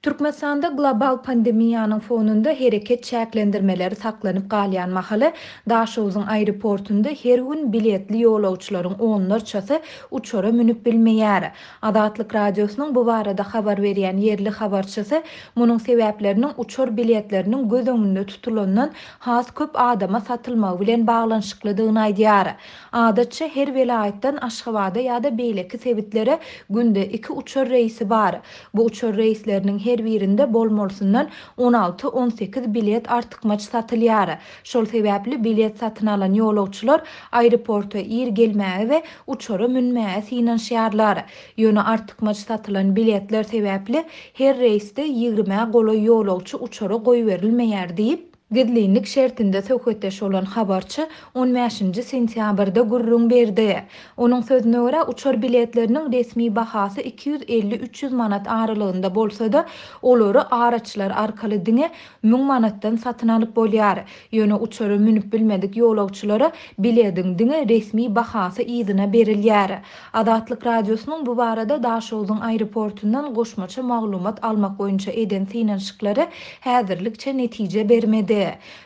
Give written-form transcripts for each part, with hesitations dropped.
Türkmenistanda global pandemiýanyň fonunda hereket çäklendirmeleri saklanyp galýan mahaly, Daşogzuň aeroportunda her gün biletli ýolagçylaryň onlarçasy uçara münüp bilmeýär. Azatlyk Radiosynyň bu barada habar berýän ýerli habarçysy munuň sebäpleriniň uçar biletleriniň göz öňünde tutulandan has köp adama satylmagy bilen baglanyşyklydygyny aýdýar. Adatça, her welaýatdan Aşgabada ýa-da beýleki sebitlere günde iki uçar reýsi bar. Bu uçar reýsleriniň her birinde bolmalysyndan 16-18 bilet artykmaç satylýar. Şol sebäpli bilet satyn alan ýolagçylar aeroporta ir gelmäge we uçara münmäge synanyşýarlar. Ýöne artykmaç satylan biletler sebäpli her reýsde ýigrimä golaý ýolagçy uçara goýberilmeýär diýip, Gizlinlik şertinde söhbetdeş bolan habarçy on bäşinji sentýabrda gürrüň berdi. Onuň sözüne görä, uçar biletleriniň resmi bahasy 250-300 manat aralygynda bolsa-da, olary araçylar arkaly diňe 1000 manatdan satyn alyp bolýar. Ýöne uçara münüp bilmedik ýolagçylara bilediň diňe resmi bahasy yzyna berilýär. Azatlyk Radiosynyň bu barada Daşogzuň aeroportundan goşmaça maglumat almak boýunça eden synanyşyklary häzirlikçe netije bermedi.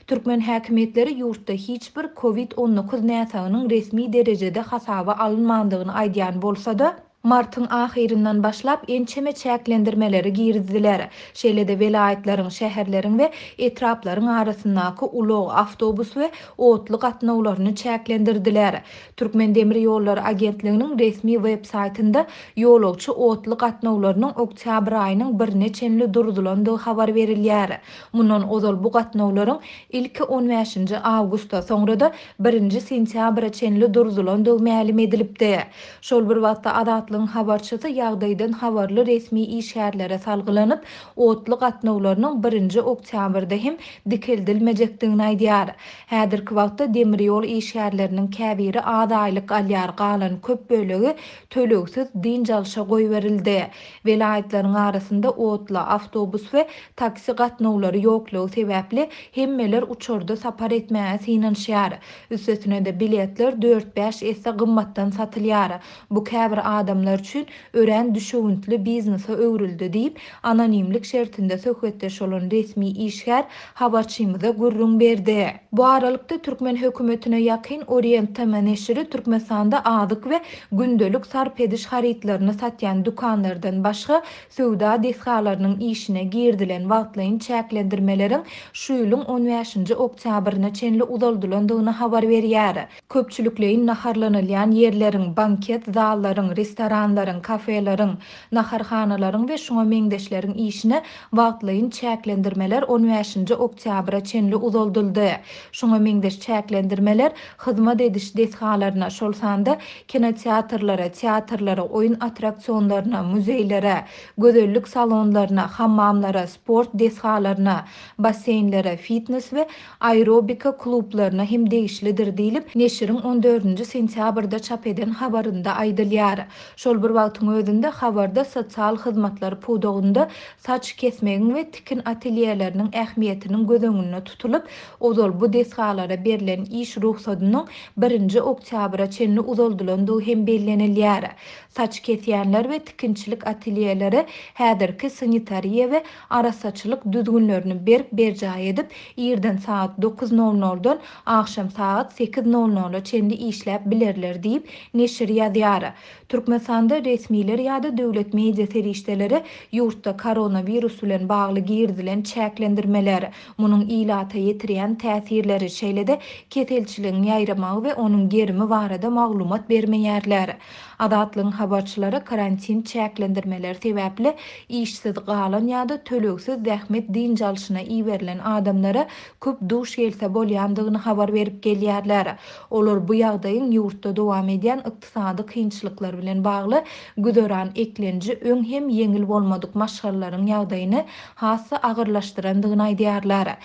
Türkmen häkimiýetleri ýurtda hiç bir Covid 19 näsagynyň resmi derejede hasaba alynmandygyny aýdýan bolsa-da, martyň ahyryndan başlap ençeme çäklendirmeleri girizdiler. Şeýle-de welaýatlaryň, şäherleriň we etraplaryň arasyndaky ulag, awtobus we otly gatnawlaryny çäklendirdiler. Türkmendemirýollary agentliginiň resmi web saýtynda ýolagçy otly gatnawlarynyň oktýabr aýynyň birine çenli durzulandygy habar berilýär. Mundan ozal bu gatnawlaryň ilki on bäşinji awgusta, soňra-da birinji sentýabra çenli durzulandygy mälim edilipdi. Şol bir wagtda, Azatlygyň habarçysy ýagdaýdan habarly resmi işgärlere salgylanyp, otly gatnawlarynyň birinji oktýabrda hem dikeldilmejekdigini aýdýar. Häzirki wagtda demir ýol işgärleriniň käbiri az aýlyk alýar, galan köp bölegi tölegsiz dynç alşa goýberildi. Welaýatlaryň arasynda otly, awtobus we taksi gatnawlary ýoklugy sebäpli hemmeler uçarda sapar etmäge synanyşýar. Üstesine-de biletler dört-bäş esse gymmatdan satylýar. Bu käbir adamlar üçin örän düşewüntli biznese öwrüldi diýip, anonimlik şertinde söhbetdeş bolan resmi işgär habarçymyza gürrüň berdi. Bu aralykda, türkmen hökümetine ýakyn Orient TM neşiri Türkmenistanda azyk we gündelik sarp ediş harytlaryny satýan dükanlardan başga söwda desgalarynyň işine girizilen wagtlaýyn çäklendirmeleriň şu ýylyň on bäşinji oktýabryna çenli uzaldylandygyny habar berýär. Köpçülikleýin naharlanylýan ýerleriň, banket zallaryň, restoranlaryň, kafeleriň, naharhanalaryň we şuňa meňzeşleriň işine wagtlaýyn çäklendirmeler on bäşinji oktýabra çenli uzaldyldy. Şuňa meňzeş çäklendirmeler hyzmat ediş desgalaryna, şol sanda kinoteatrlara, teatrlara, oýun attraksionlaryna, muzeýlere, gözellik salonlaryna, hammamlara, sport desgalaryna, basseýnlere, fitnes we aerobika klublaryna hem degişlidir diýlip, neşiriň on dördünji sentýabrda çap eden habarynda aýdylýar. Şol bir wagtyň özünde, habarda sosial hyzmatlar pudagynda saç kesmegiň we tikin atelýeleriniň ähmiýetiniň göz öňünde tutulyp, ozal bu desgalara berlen iş rugsadynyň birinji oktýabra çenli uzaldylandygy hem bellenilýär. Saç kesýänler we tikinçilik atelýeleri häzirki sanitariýa we arassaçylyk düzgünlerini berk berjaý edip, irden sagat dokuz nol noldan agşam sagat sekiz nol nola çenli işläp bilerler diýip, neşir ýazýar. Türkmenistanda resmiler ýa-da döwlet media serişdeleri ýurtda koronawirus bilen bagly girizilen çäklendirmeler, munuň ilata ýetirýän täsirleri, şeýle-de keselçiligiň ýaýramagy we onuň gerimi barada maglumat bermeýärler. Azatlygyň habarçylary karantin çäklendirmeleri sebäpli işsiz galan ýa-da tölegsiz zähmet dynç alşyna iberilen adamlara köp duş gelse bolýandygyny habar berip gelýärler. Olar bu ýagdaýyň ýurtda dowam edýän ykdysady kynçylyklar bilen bagly güzeran eklenji öň hem ýeňil bolmadyk maşgalalaryň ýagdaýyny has-da agyrlaşdyrandygyny aýdýarlar.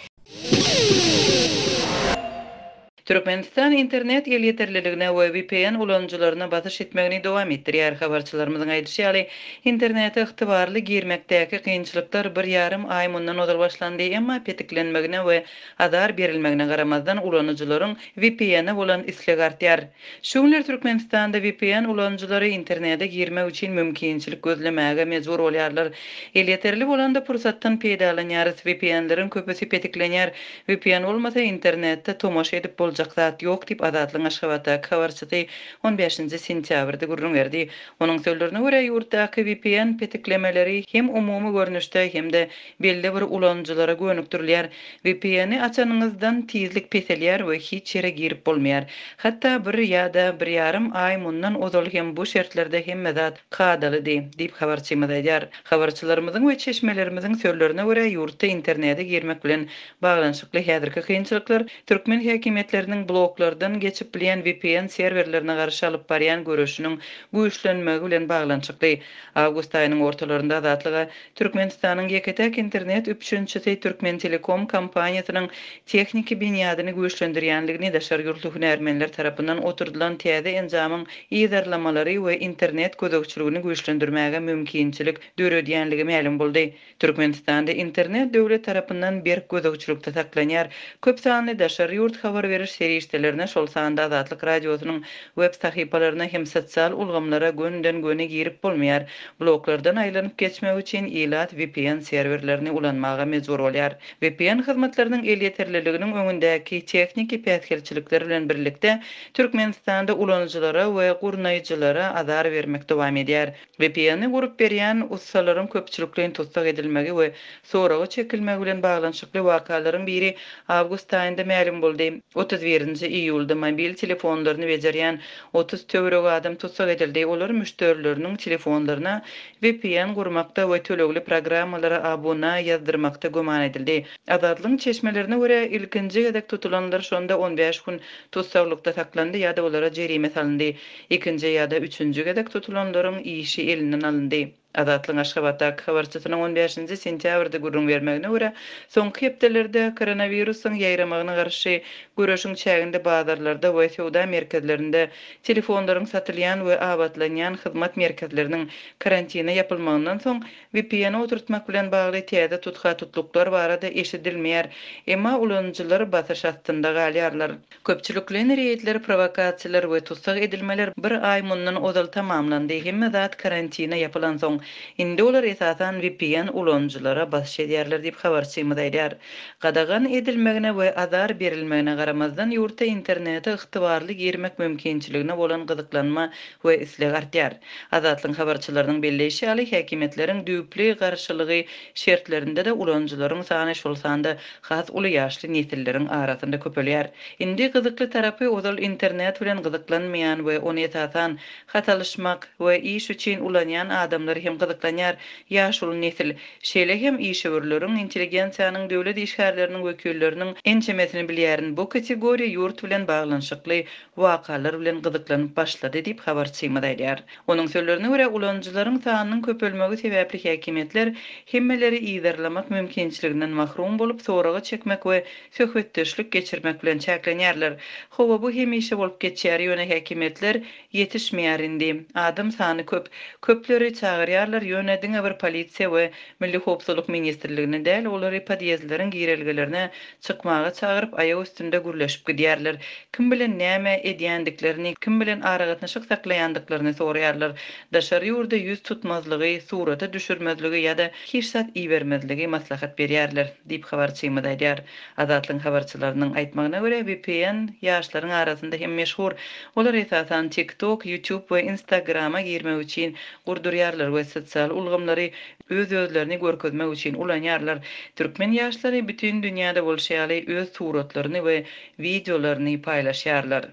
Türkmenistan internet elýeterliligine we vpn ulanyjylaryna basyş etmegini dowam etdirýär. Habarçylarymyzyň aýdyşy ýaly, internete ygtybarly girmekdäki kynçylyklar bir ýarym aý mundan ozal başlandy, emma petiklenmegine we azar berilmegine garamazdan, ulanyjylaryň VPN-e bolan islegi artýar. Şu günler Türkmenistanda vpn ulanyjylary internete girmek üçin mümkinçilik gözlemäge mejbur bolýarlar. Elýeterli bolanda pursatdan peýdalanýarys. VPN-leriň köpüsi petiklenýär. Vpn bolmasa internetde tomaşa edip boljak zat ýok diýip, Azatlygyň Aşgabatdaky habarçysy on bäşinji sentýabrda gürrüň berdi. Onuň sözlerine görä, ýurtdaky vpn petiklemeleri hem umumy görnüşde, hem-de belli bir ulanyjylara gönükdirilýär. VPN-i açanyňyzdan tizlik peselýär we hiç ýere girip bolmaýar. Hatda bir ýa-da bir ýarym aý mundan ozal hem bu şertlerde hemme zat kadalydy, diýip habarçymyz aýdýar. Habarçylarymyzyň we çeşmelerimiziň sözlerine görä, ýurtda internete girmek bilen baglanyşykly häzirki kynçylyklar türkmen häkimiýetleriniň bloklardan geçip bilýän VPN serwerlerine garşy alyp barýan göreşiniň güýçlenmegi bilen baglanyşykly. Awgust aýynyň ortalarynda Azatlyga Türkmenistanyň ýeke-täk internet üpjünçisi Türkmentelekom kompaniýasynyň tehniki binýadyny güýçlendirýändigini daşary ýurtly hünärmenler tarapyndan oturdylan täze enjamyň yzarlamalary we internet gözegçiligini güýçlendirmäge mümkinçilik döredýänligi mälim boldy. Türkmenistanda internet döwlet tarapyndan berk gözegçilikde saklanýar. Köp sanly daşary ýurt habar beriş serişdelerine, şol sanda Azatlyk Radiosynyň web sahypalaryna hem sosial ulgamlara gönüden-göni girip bolmaýar. Bloklardan aýlanyp geçmek üçin ilat vpn serwerlerini ulanmaga mejbur bolýar. Vpn hyzmatlarynyň elýeterliliginiň öňündäki tehniki päsgelçilikler bilen birlikde, Türkmenistanda ulanyjylara we gurnaýjylara azar bermek dowam edýär. VPN-i gurup berýän ussalaryň köpçülikleýin tussag edilmegi we soraga çekilmegi bilen baglanyşykly wakalaryň biri awgust aýynda mälim boldy. 31-nji iýulda mobil telefonlaryny bejerýän 30 töweregi adam tussag edildi. Olar müşderileriniň telefonlaryna vpn gurmakda we tölegli programmalara abuna ýazdyrmakda güman edildi. Azatlygyň çeşmelerine görä, ilkinji gezek tutulanlar şonda on bäş gün tussaglykda saklandy ýa-da olara jerime salyndy. Ikinji ýa-da üçünji gezek tutulanlaryň işi elinden alyndy. Azatlygyň Aşgabatdaky habarçysynyň on bäşinji sentýabrda gürrüň bermegine görä, soňky hepdelerde koronawirusyň ýaýramagyna garşy göreşiň çäginde bazarlarda we söwda merkezlerinde telefonlaryň satylýan we abatlanýan hyzmat merkezleriniň karantine ýapylmagyndan soň VPN oturtmak bilen bagly täze tutha-tutluklar barada eşidilmeýär, emma ulanyjylar basyş astynda galýarlar. Köpçülikleýin reýdler, prowokasiýalar we tussag edilmeler bir aý mundan ozal tamamlandy, hemme zat karantine ýapylansoň. Indi olar esasan vpn ulanyjylara basyş edýärler diýip, habarçymyz aýdýar. Gadagan edilmegine we azar berilmegine garamazdan, ýurtda internete ygtybarly girmek mümkinçiligine bolan gyzyklanma we isleg artýar. Azatlygyň habarçylarynyň belleýşi ýaly, häkimiýetleriň düýpli garşylygy şertlerinde-de ulanyjylaryň sany, şol sanda has uly ýaşly nesilleriň arasynda köpelýär. Indi gyzykly tarapy, ozal internet bilen gyzyklanmaýan we ony esasan hat alyşmak we iş üçin ulanýan adamlar hem gyzyklanýar, ýaşuly nesil, şeýle hem işewürleriň, intelligensiýanyň, döwlet işgärleriniň wekilleriniň ençemesini bilýärin, bu kategoriýa ýurt bilen baglanyşykly wakalar bilen gyzyklanyp başlady diýip, habarçymyz aýdýar. Onuň sözlerine görä, ulanyjylaryň sanynyň köpelmegi sebäpli häkimiýetler hemmeleri yzarlamak mümkinçiliginden mahrum bolup, soraga çekmek we söhbetdeşlik geçirmek bilen çäklenýärler. Hawa, bu hemişe bolup geçýär, ýöne häkimiýetler ýetişmeýär indi. Adam sany köp. Köpleri çagyrýarlar, ýöne diňe bir polisiýa we Milli howpsuzlyk ministrligini däl, olary podýezdleriň girelgelerine çykmaga çagyryp, aýak üstünde gürleşip gidýärler. Kim bilen näme edýändiklerini, kim bilen aragatnaşyk saklaýandyklaryny soraýarlar. Daşary ýurda ýüz tutmazlygy, surata düşürmezligi ýa-da hiç zat ibermezligi maslahat berýärler, diýip habarçymyz aýdýar. Azatlygyň habarçylarynyň aýtmagyna görä, vpn ýaşlaryň arasynda hem meşhur. Olar esasan TikTok, YouTube we Instagrama girmek üçin gurdurýarlar we sosial ulgamlary öz-özlerini görkezmek üçin ulanýarlar. Türkmen ýaşlary bütin dünýäde bolşy ýaly öz suratlaryny we wideolaryny paýlaşýarlar.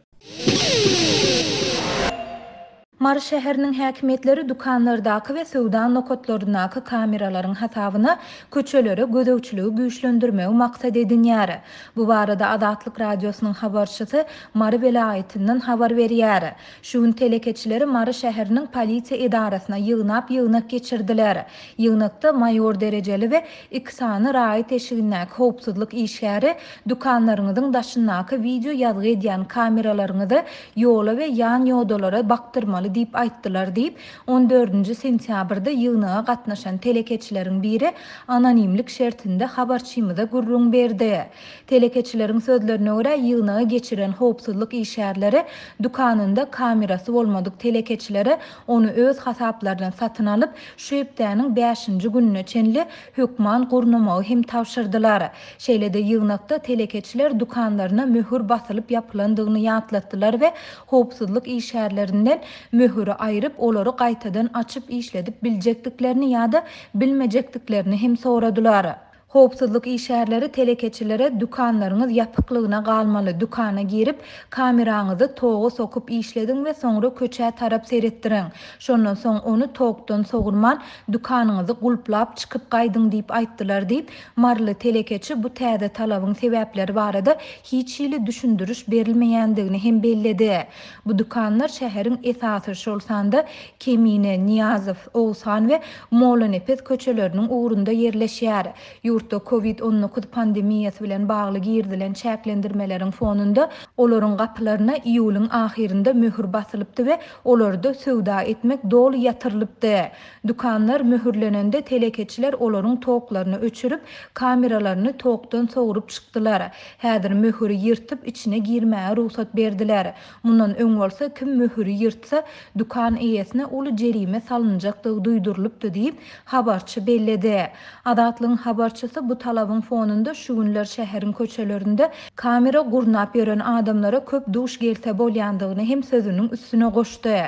Mary şäheriniň häkimiýetleri dükanlardaky we söwda nokatlaryndaky kameralaryň hasabyna köçelere gözegçiligi güýçlendirmegi maksat edinýär. Bu barada Azatlyk Radiosynyň habarçysy Mary welaýatyndan habar berýär. Şu gün telekeçileri Mary şäheriniň polisiýa edarasyna ýygnap ýygnak geçirdiler. Ýygnakda maýor derejeli we iki sany raýat eşigindäki howpsuzlyk işgäri dükanlaryňyzyň daşyndaky wideo ýazgy edýän kameralaryňyzy ýola we ýan ýodalara bakdyrmaly diýip aýtdylar diýip, on dördünji sentýabrda ýygnaga gatnaşan telekeçileriň biri anonimlik şertinde habarçymyza gürrüň berdi. Telekeçileriň sözlerine görä, ýygnagy geçiren howpsuzlyk işgärleri dükanynda kamerasy bolmadyk telekeçilere ony öz hasaplaryna satyn alyp, şu hepdäniň bäşinji gününe çenli hökman gurnamagy hem tabşyrdylar. Şeýle-de ýygnakda telekeçiler dükanlaryna möhür basylyp ýapylandygyny ýatlatdylar we howpsuzlyk işgärlerinden möhüri aýryp, olary gaýtadan açyp işledip biljekdiklerini ýa-da bilmejekdiklerini hem soradylar. Howpsuzlyk işgärleri telekeçilere dükanlaryňyz ýapyklygyna galmaly, dükana girip, kameraňyzy toga sokup işlediň we soňra köçä tarap seretdiriň. Şondan soň ony tokdan sogurman, dükanyňyzy gulplap çykyp gaýdyň diýip aýtdylar diýip, maryly telekeçi bu täze talabyň sebäpleri barada hiç hili düşündiriş berilmeýändigini hem belledi. Bu dükanlar şäheriň esasy, şol sanda Kemine, Nyýazow, Oguzhan we Mollanepes köçeleriniň ugrunda ýerleşýär. Ýurtda Covid 19 pandemiýasy bilen bagly girizilen çäklendirmeleriň fonunda olaryň gapylaryna iýulyň ahyrynda möhür basylypdy we olarda söwda etmek doly ýatyrylypdy. Dükanlar möhürlenende telekeçiler olaryň toklaryny öçürip, kameralaryny tokdan sogrup çykdylar. Häzir möhüri ýyrtyp içine girmäge rugsat berdiler. Mundan öň bolsa kim möhüri ýyrtsa, dükan eýesine uly jerime salynjakdygy duýdurylypdy diýip, habarçy belledi. Azatlygyň habarçysy bu talabyň fonunda şu günler şäheriň köçelerinde kamera gurnap ýören adamlara köp duş gelse bolýandygyny hem sözüniň üstüne goşdy.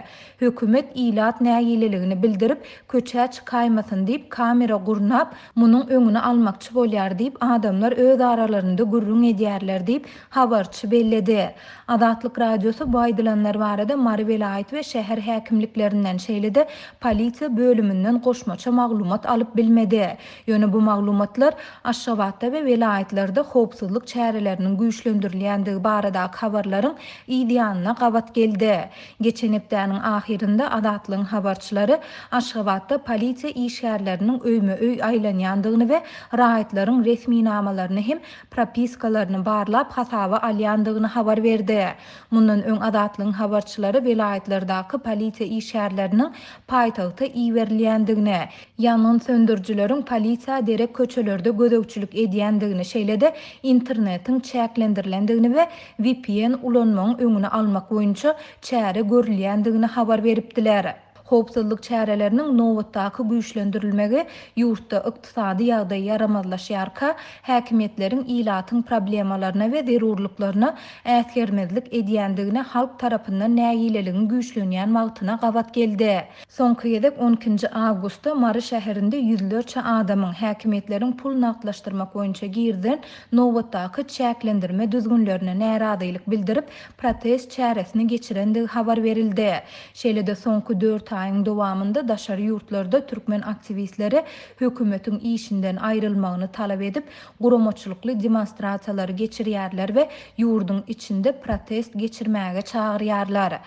Hökümet ilat nägileligini bildirip, köçä çykaýmasyn diýip kamera gurnap, munuň öňüni almakçy bolýar diýip, adamlar öz aralarynda gürrüň edýärler diýip, habarçy belledi. Azatlyk Radiosy bu aýdylanlar barada Mary welaýat we şäher häkimliklerinden, şeýle-de polisiýa bölüminden goşmaça maglumat alyp bilmedi. Ýöne bu maglumatlar Aşgabatda we welaýatlarda howpsuzlyk çäreleriniň güýçlendirilýändigi baradaky habarlaryň yz ýanyna gabat geldi. Geçen hepdäniň ahyrynda Azatlygyň habarçylary Aşgabatda polisiýa işgärleriniň öýme-öý aýlanýandygyny we raýatlaryň resminamalaryny hem propiskalaryny barlap hasaba alýandygyny habar berdi. Mundan öň Azatlygyň habarçylary welaýatlardaky polisiýa işgärleriniň paýtagta iberilýändigini, ýangyn söndürijileriň polisiýa derek köçelerde gözegçilik edýändigini, şeýle-de internetiň çäklendirilendigini we vpn ulanmagyň öňüni almak boýunça çäre görülýändigini habar beripdiler. Howpsuzlyk çäreleriniň nobatdaky güýçlendirilmegi ýurtda ykdysady ýagdaý ýaramazlaşýarka, häkimiýetleriň ilatyň problemalaryna we zerurlyklaryna äsgermezlik edýändigine halk tarapyndan nägileligiň güýçlenýän wagtyna gabat geldi. Soňky gezek on ikinji awgustda Mary şäherinde ýüzlerçe adamyň, häkimiýetleriň pul nagtlaşdyrmak boýunça girizen nobatdaky çäklendirme düzgünlerine närazylyk bildirip, protest çäresini geçirendigi habar berildi. Şeýle-de soňky dört aýyň dowamynda daşary ýurtlarda türkmen aktiwistleri hökümetiň işinden aýrylmagyny talap edip, guramaçylykly demonstrasiýalary geçirýärler we ýurduň içinde protest geçirmäge çagyrýarlar.